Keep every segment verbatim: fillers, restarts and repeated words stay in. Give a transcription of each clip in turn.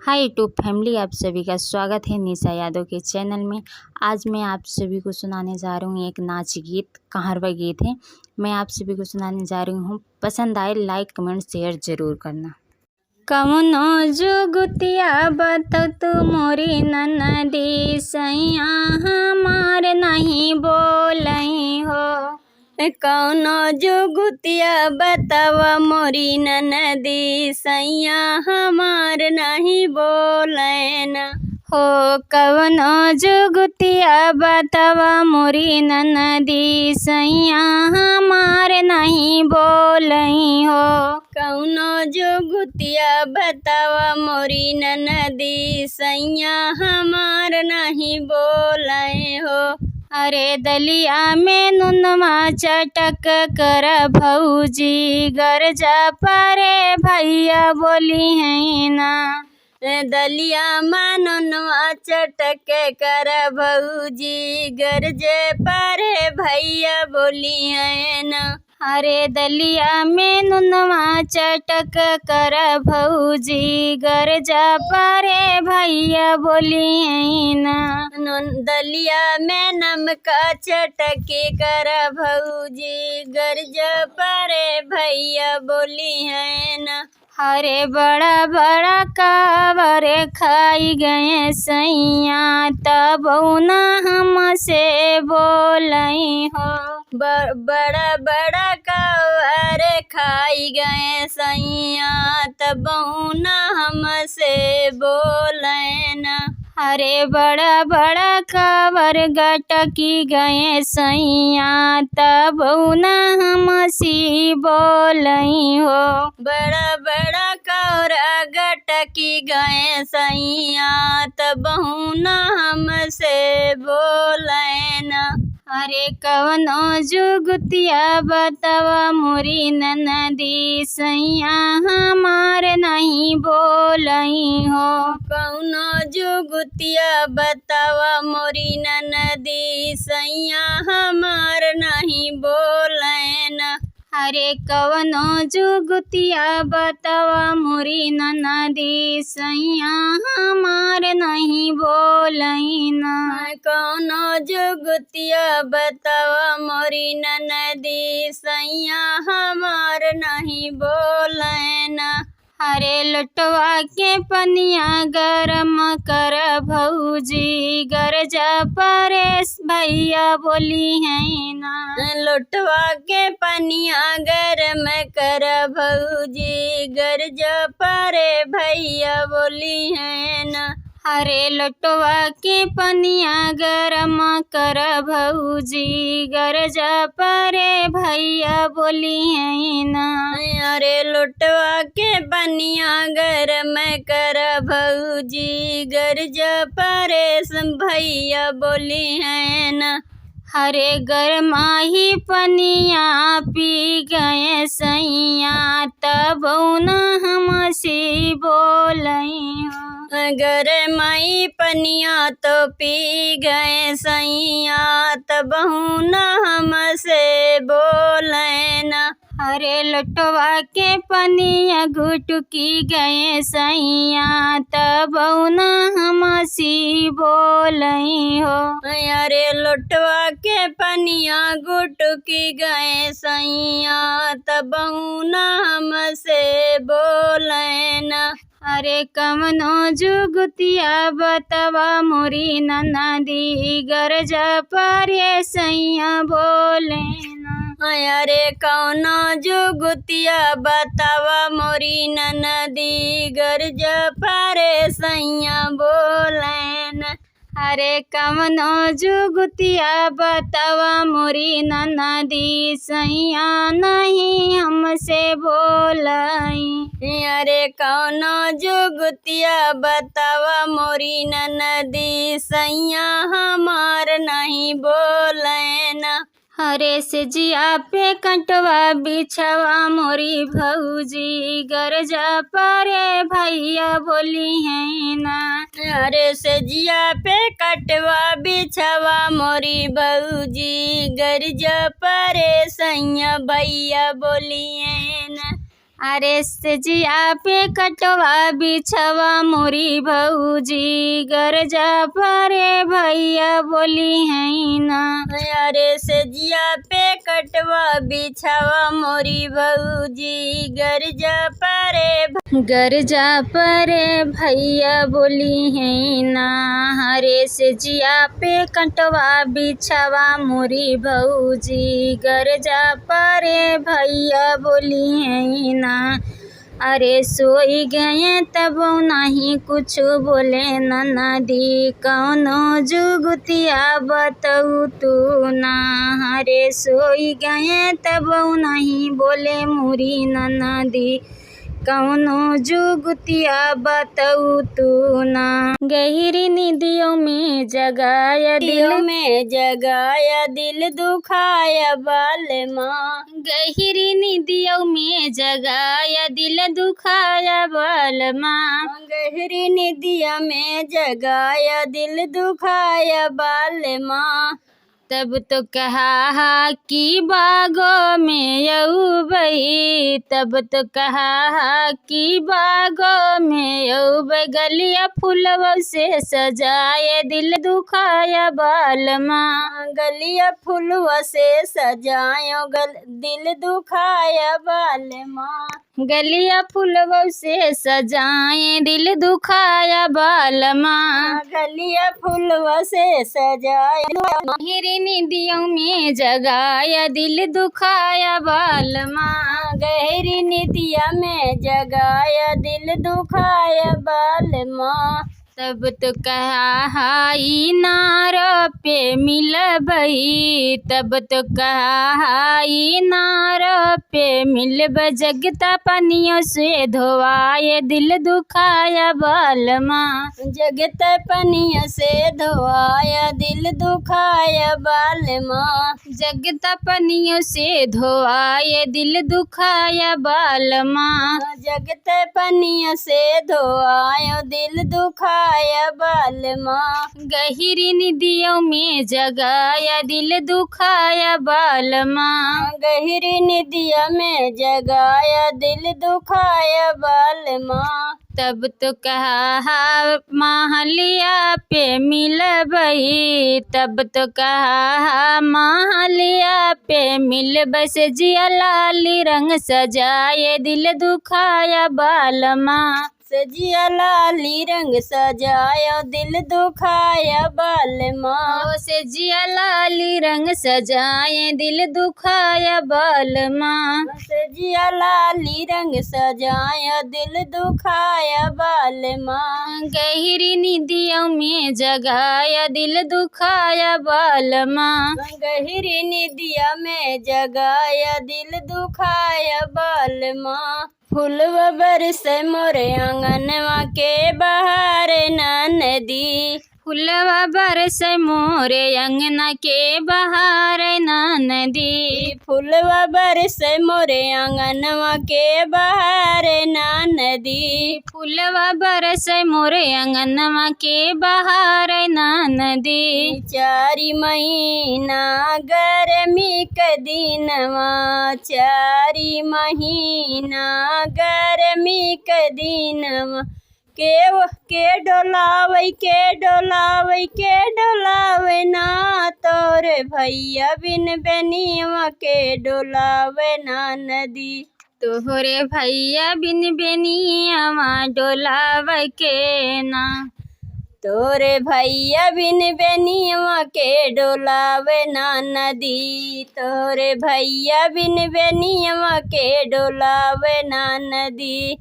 हाय YouTube फैमिली, आप सभी का स्वागत है निशा यादव के चैनल में। आज मैं आप सभी को सुनाने जा रही हूँ एक नाच गीत, कहरवा गीत है। मैं आप सभी को सुनाने जा रही हूँ, पसंद आए लाइक कमेंट शेयर जरूर करना। कवनो जुगुतिया बतौ तू मोरी ननदी, सैया हमार नहीं बोलई हो। कौनो जुगुतिया बतावा मोरी ननदी, सैया हमार नहीं बोलैना। हो कौनो जुगुतिया बतावा मोरी ननदी, सैया हमार नहीं बोलई हो। कौनो जुगुतिया बतावा मोरी ननदी, सैया हमार नहीं बोलै हो। अरे दलिया में नुनवा चटक कर भौजी, गरजा परे भैया बोलिहैना। दलिया में नुनवा चटक कर भौजी, गरजे परे भैया बोलिहैना। अरे दलिया में नुनवा चटक कर भौजी, गरजा परे भैया बोलिहैना। नुन-, दलिया में नमका चटक कर भौजी, गरजा परे भैया बोलिहैना। अरे बड़ा बड़ा कावर खाई गए सैया, तबौ ना हमसे बोलई हो। ब-, बड़ा बड़ा कावर खाई गए सैया, तबौ ना हमसे बोलैना। अरे बड़ा बड़ा कावर गटकी गए सैया, तबौ ना हमसी बोलई हो। बड़ा बड़ा कावर गटकी गए सैया, तबौ ना हमसे बोलैना। अरे कवनो जुगुतिया बतावा मोरी ननदी, सैया हमार नहीं बोलई हो। कौनो जुगुतिया बतावा मोरी ननदी, सैया हमार नहीं बोलैना। अरे कवनो जुगुतिया बतावा मोरी ननदी, सैया हमार नहीं बोलैना। कौनो जुगुतिया बतावा मोरी ननदी, सैया हमार नहीं बोलैना। अरे लोटवा के पनिया गरम कर भौजी, गरजा परेस भैया बोलिहैना। लोटवा के पनिया गरम कर भौजी, गरजा परे भैया बोलिहैना। अरे लोटवा के पनिया गरम कर भौजी, गरजा परे भैया बोलिहैना। अरे लोटवा के पनिया गरम कर भौजी, गरजा परेस भैया बोलिहैना। अरे गरमाही पनिया पी गए सैया, तबौ ना हमसी बोलई हो। गरमाही पनिया तो पी गए सैया, तबौ ना हमसे बोलैना। अरे लोटवा के पनिया गुटकी गए सैया, तबौ ना हमसी बोलई हो। अरे लोटवा के पनिया गुटकी गए सैया, तबौ ना हमसे बोलैना। अरे कवनो जुगुतिया बतावा मोरी ननदी, गरजा परे सैया बोलैना। अरे कौनो जुगुतिया बतावा मोरी ननदी, गरजा परे सैया बोलैना। अरे कवनो जुगुतिया बतावा मोरी ननदी, सैया नहीं हमसे बोलई। अरे कौनो जुगुतिया बतावा मोरी ननदी, सैया हमार नहीं बोलैना। अरे सेजिया पे कटवा बिछवा मोरी भौजी, गरजा परे भैया बोलिहैना। अरे सेजिया पे कटवा बिछवा मोरी भौजी, गरजा परे सैया भैया बोलिहैना। अरे से जिया पे कटवा बिछवा मोरी भौजी, गरजा परे भैया बोली है ना। अरे से जिया पे कटवा बिछवा मोरी भौजी, गरजा परे भ-, गरजा परे भैया बोली है ना। अरे से जिया पे कटवा बिछवा मोरी भौजी, गरजा परे भैया बोली है ना। अरे सोई गए तब नहीं कुछ बोले ननदी, कौनो जुगुतिया बतऊ तू ना। अरे सोई गए तब नहीं बोले मोरी ननदी, कौनो जुगुतिया बतऊ तू ना। गहिरी निदियों में जगाया दिल, निदियों में जगाया दिल दुखाया बालमा। गहिरी निदियों में जगाया दिल दुखाया बालमा। गहिरी निदिया में जगाया दिल दुखाया बालमा। तब तो कहा हा कि बागों में अउबई, तब तो कहा हा कि बागों में अउबई, गलिया फुलवा से सजाए दिल दुखाया बालमा। गलिया फुलवा से सजायो गल-, दिल दुखाया बालमा। गलिया फुलवा से सजाए दिल दुखाया बालमा। गलिया फुलवा से सजाए। गहिरी निदियों में जगाया दिल दुखाया बालमा। गहिरी निदिया में जगाया दिल दुखाया बालमा। तब तो कहा हा इनार पे मिलबई, तब तो कहा हा इनार पे मिलब, जगता पनियों से धोआए दिल दुखाया बालमा। जगता पनियों से धोआया दिल दुखाया बालमा। जगता पनियों से धोआए दिल दुखाया बालमा। जगता पनियों से धोआयो दिल दुखाया बालमा। गहिरी निदियों में जगाया दिल दुखाया बालमा। गहिरी निदिया में जगाया दिल दुखाया बालमा। तब तो कहा हा महलिया पे मिलबई, तब तो कहा हा महलिया पे मिलबई, से जिया लाली रंग सजाए दिल दुखाया बालमा। से जिया लाली रंग सजायो दिल दुखाया बालमा। ओ से जिया लाली रंग सजाए दिल दुखाया बालमा। से जिया लाली रंग सजाया दिल दुखाया बालमा। गहिरी निदियों में जगाया दिल दुखाया बालमा। गहिरी निदिया में जगाया दिल दुखाया बालमा। फुलवा बरसे मोरे आंगनवा के बहार ननदी। फुलवा बरसे मोरे अंगना के बहार ननदी। फुलवा बरसे मोरे आंगनवा के बहार ननदी। फुलवा बरसे मोरे अंगनवा के बहार ननदी। चारि महीना गर्मी के दिनवा, चारि महीना गर्मी के दिनवा, के, के डोलावै, के डोलावै, के डोलावै ना, तोरे भैया बिन बेनियवा के डोलावै ना नदी। तोहरे भैया बिन बेनियवा डोलावै के ना। तोरे भैया बिन बेनियवा के डोलावै ना नदी। तोरे भैया बिन बेनियवा के डोलावै ना नदी।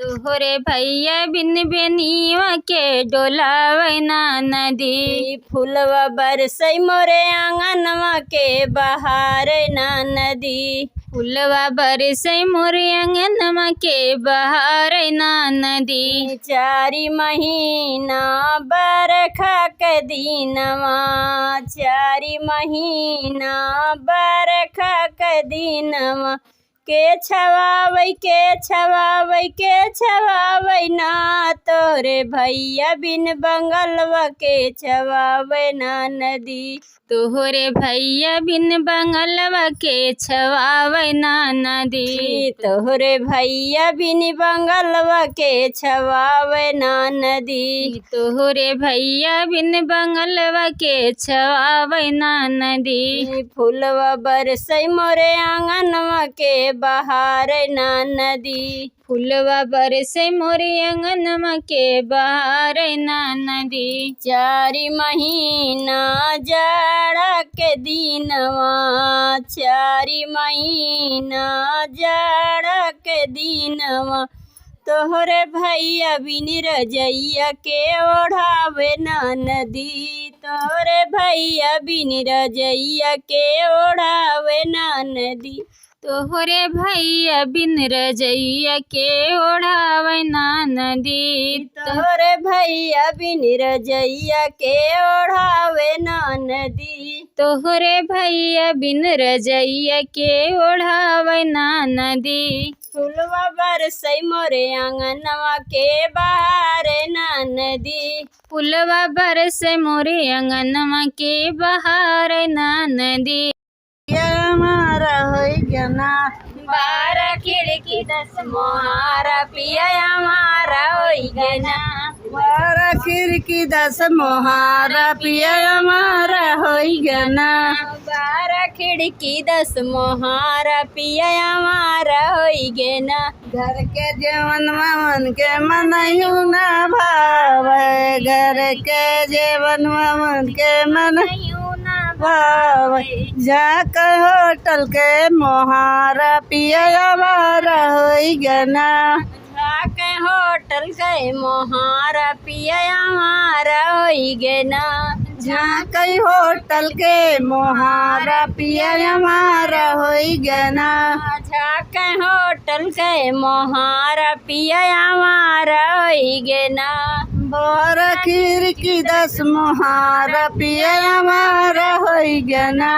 तोहरे भैया बिन बेनियवा के डोलावै ना नदी। फुलवा बरसै मोरे आंगनवा के बहार ना नदी। फुलवा बरसै मोरे आंगनवा के बहार ना नदी। चारि महीना बरखा के दिनवा, चारि महीना बरखा के दिनवा, के छवावै, के छवावै, के छवावै ना, तोहरे भैया बिन बंगलवा के छवावै ना नदी। तोहरे भैया बिन बंगलवा के छवावै ना नदी। तोहरे भैया बिन बंगलवा के छवावै ना नदी। तोहरे भैया बिन बंगलवा के छवावै ना नदी। फुलवा बरसै मोरे आंगनवा के बहारै ना नदी। फुलवा बरसै मोरे आंगनवा के बहारै ना नदी। चारि महीना जाड़ा के दिनवा, चारि महीना जाड़ा के दिनवा, तोहरे भैया बिन रजैया के ओढ़ावै ना नदी, तोहरे भैया बिन रजैया के ओढ़ावै ना नदी। तोहरे भैया बिन रजैया के ओढ़ावै ना नदी। तोहरे भैया बिन रजैया के ओढ़ावै ना नदी। तोहरे भैया बिन रजैया के ओढ़ावै ना नदी। फुलवा बरसै मोरे आंगनवा के बहारै ना नदी। फुलवा बरसै मोरे आंगनवा के बहारै ना नदी। पिया हमारा होई गना। बारह खिड़की दस मोहारा पिया हमारा होई गना। बारह खिड़की दस मोहारा पिया हमारा होई गना। बारह खिड़की दस मोहारा पिया हमारा होई गना। घर के जेवनवा उनके मनयू ना भावै, घर के जेवनवा उनके मनयू ना भावै। जाके होटल के मोहारा पिया हमारा होई गना। जाके होटल के मोहारा पिया हमारा होई गना। जाके होटल के मोहारा पिया हमारा होई गना। जाके होटल के मोहारा पिया हमारा होई गना। बारह खिड़की दस मोहारा पिया हमारा होई गना।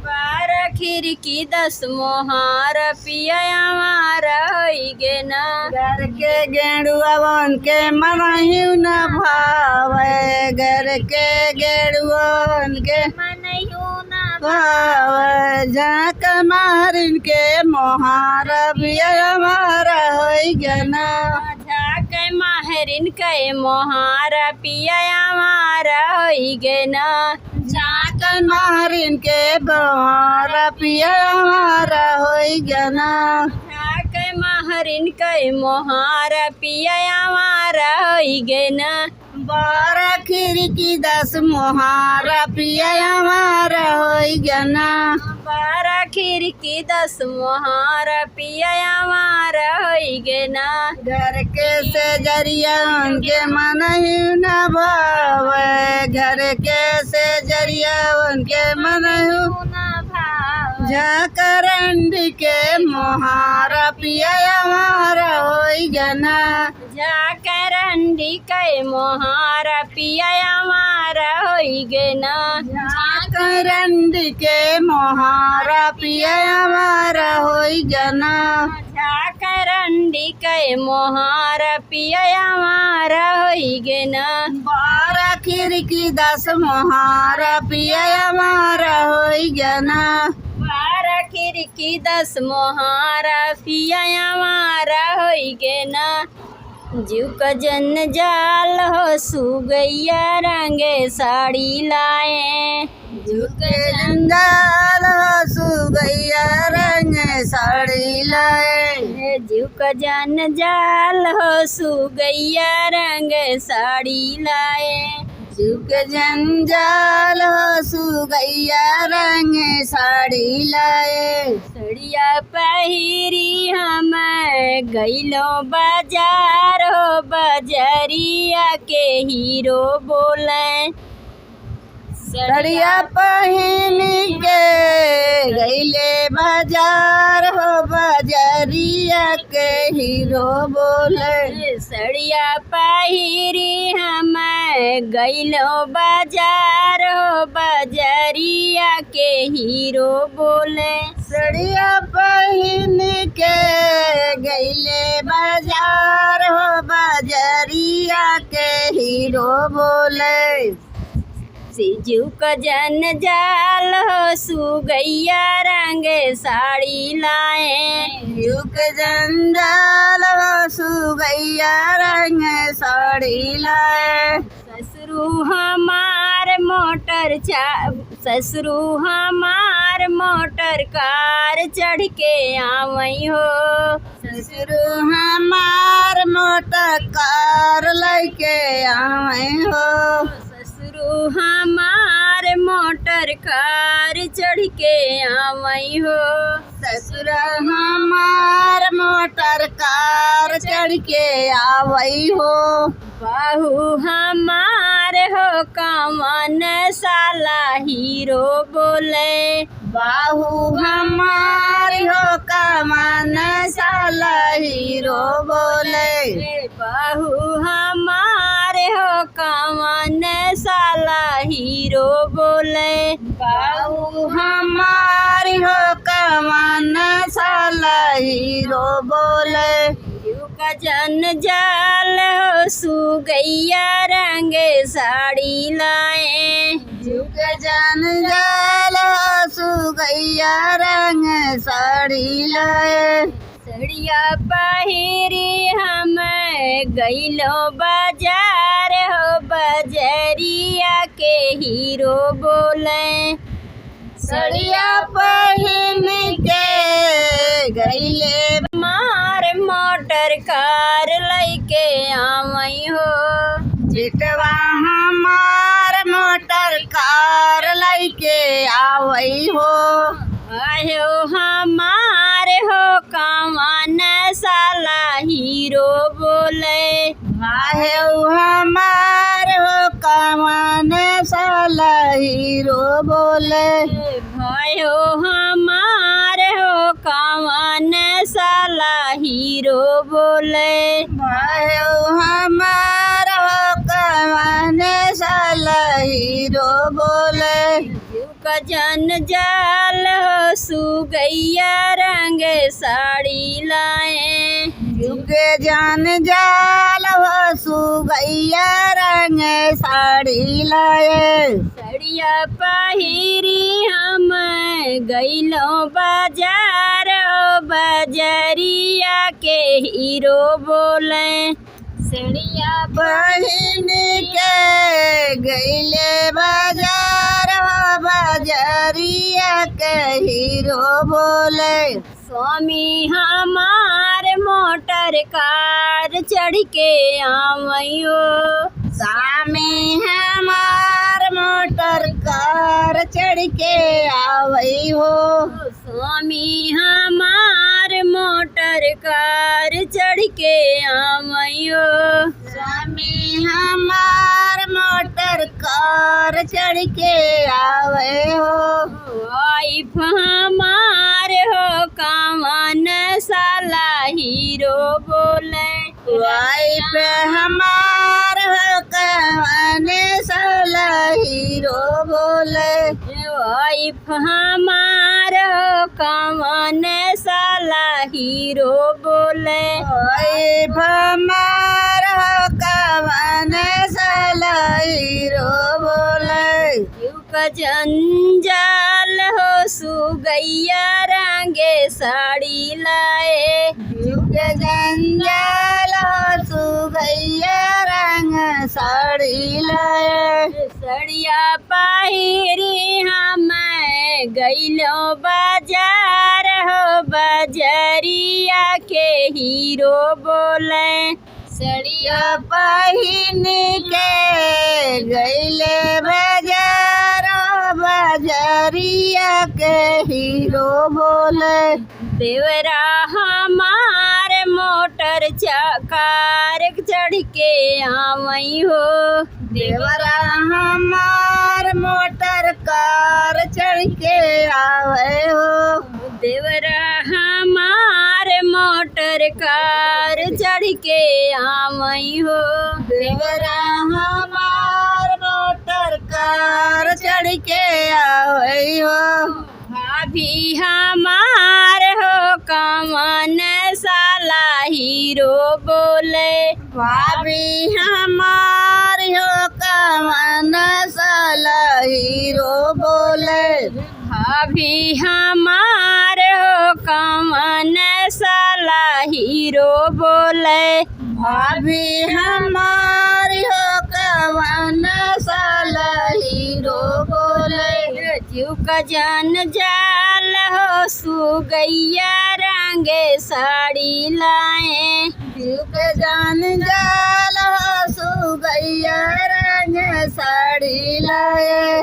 बारह खिड़की दस मोहारा पिया हमारा होई गना। घर के गेड़ुआ उनके मनयू ना भावै, घर के गेड़ुआ उनके मनयू ना भावै। जाके महरिन के मोहारा पिया हमारा होई गना। जाके महरिन के मोहारा पिया हमारा होई गना। जाके महरिन के मोहारा पिया हमारा होई गना। जाके महरिन के मोहारा पिया हमारा होई गना। बारह खिड़की दस मोहारा पिया हमारा होई गना। बारह खिड़की दस मोहारा पिया हमारा होई गना। घर के सेजरिया उनके मनयू ना भावै, घर के सेजरिया उनके मनयू ना भावै। जाके रंडी के मोहारा पिया हमारा होई गना। जाके रंडी के मोहारा पिया हमारा होई गना। जाके रंडी के मोहारा पिया हमारा होई गना। जाके रंडी के मोहारा पिया हमारा होई गना। बारह खिड़की दस मोहारा पिया हमारा होई गना। बारह खिड़की दस मोहारा पिया हमारा होई गना। जीव का जंजाल हो सुगैया रंगे साड़ी लाए। जीव का जंजाल हो सुगैया रंगे साड़ी लाए। जीव का जंजाल हो सुगैया रंगे साड़ी लाए। जीव का जंजाल हो सुगैया रंगे साड़ी लाए। सड़िया पहिरी हम गइलो बाजार हो, बजरिया के हीरो बोले। सड़िया पहिनी के गइले बाजार हो, बजरिया के हीरो बोले। सड़िया पहिरी हम गइलो बाजार हो, बजरिया के हीरो बोले। सड़िया पहिन के गइले बाजार हो, बजरिया के हीरो बोले। सिजुक जंजाल हो सुगैया रंग साड़ी लाए। सिजुक जंजाल हो सुगैया रंग साड़ी लाए। ससुरू हमार मोटर चा-, ससुरू हमार मोटर कार चढ़ के आवई हो। ससुरू हमार मोटर कार लइके आवई हो। ससुरू हमार मोटर कार चढ़ के आवई हो। ससुर हमार मोटर कार चढ़ के आवई हो। बहू हमार हो कवन साला हीरो बोले। बहू हमार हो कवन साला हीरो बोले। बहू हमार हो कवन साला हीरो बोले। बहू हमार हो कवन साला हीरो बोले। सिजुक जंजाल हो सुगैया रंग साड़ी लाए। सिजुक जंजाल हो सुगैया रंग साड़ी लाए। सड़िया पहिरी हम गइलो बाजार हो, बजरिया के हीरो बोले। सड़िया पहिन के गइले। हमार मोटर कार लइके आवई हो। बेटवा हमार मोटर कार लइके आवई हो। आयो हमार हो कवन साला हीरो बोले। आयो हमार हो कवन साला हीरो बोले। भयो हमार हो कवन साला हीरो बोले। भयो हमार हो कवन साला हीरो बोले। सिजुक जंजाल हो सुगैया रंग साड़ी लाए। सिजुक जंजाल हो सुगैया रंग साड़ी लाए। सड़िया पहिरी हम गइलो बाजार हो, बजरिया के हीरो बोले। सड़िया पहिन के गइले बाजार हो, बजरिया के हीरो बोले। स्वामी हमार मोटर कार चढ़ के आवई हो। स्वामी हमार मोटर कार चढ़ के आवई हो। स्वामी हमार मोटर कार चढ़ के आवई हो। स्वामी हमार मोटर कार चढ़ के आवई हो। वाइफ हमार हो कवन साला हीरो बोले। वाइफ हमार हो कवन साला हीरो बोले। वाइफ हमार हो कवन साला हीरो बोले। वाइफ हमार हो कवन साला हीरो बोले। सिजुक जंजाल हो सुगैया रंग साड़ी लाए। सिजुक जंजाल हो सुगैया रंग साड़ी लाए। सड़िया पहिरी हम गइलो बाजार हो, बजरिया के हीरो बोले। सड़िया पहिन के गइले बाजार हो, बजरिया के हीरो बोले। देवरा हमार मोटर चा-, कार चढ़ के आवई हो। देवरा हमार मोटर कार चढ़ के आवई हो। देवरा हमार मोटर कार चढ़ के आवई हो। देवरा हमार मोटर कार चढ़ के आवई हो। भाभी हमार हो कवन साला हीरो बोले। भाभी हमार हो कवन साला हीरो बोले। भाभी हमार हो कवन साला हीरो बोले। भाभी हमार हो कवन साला हीरो बोले। जीव का जंजाल हो सुगैया रंगे साड़ी लाए। जीव का जंजाल हो सुगैया रंगे साड़ी लाए।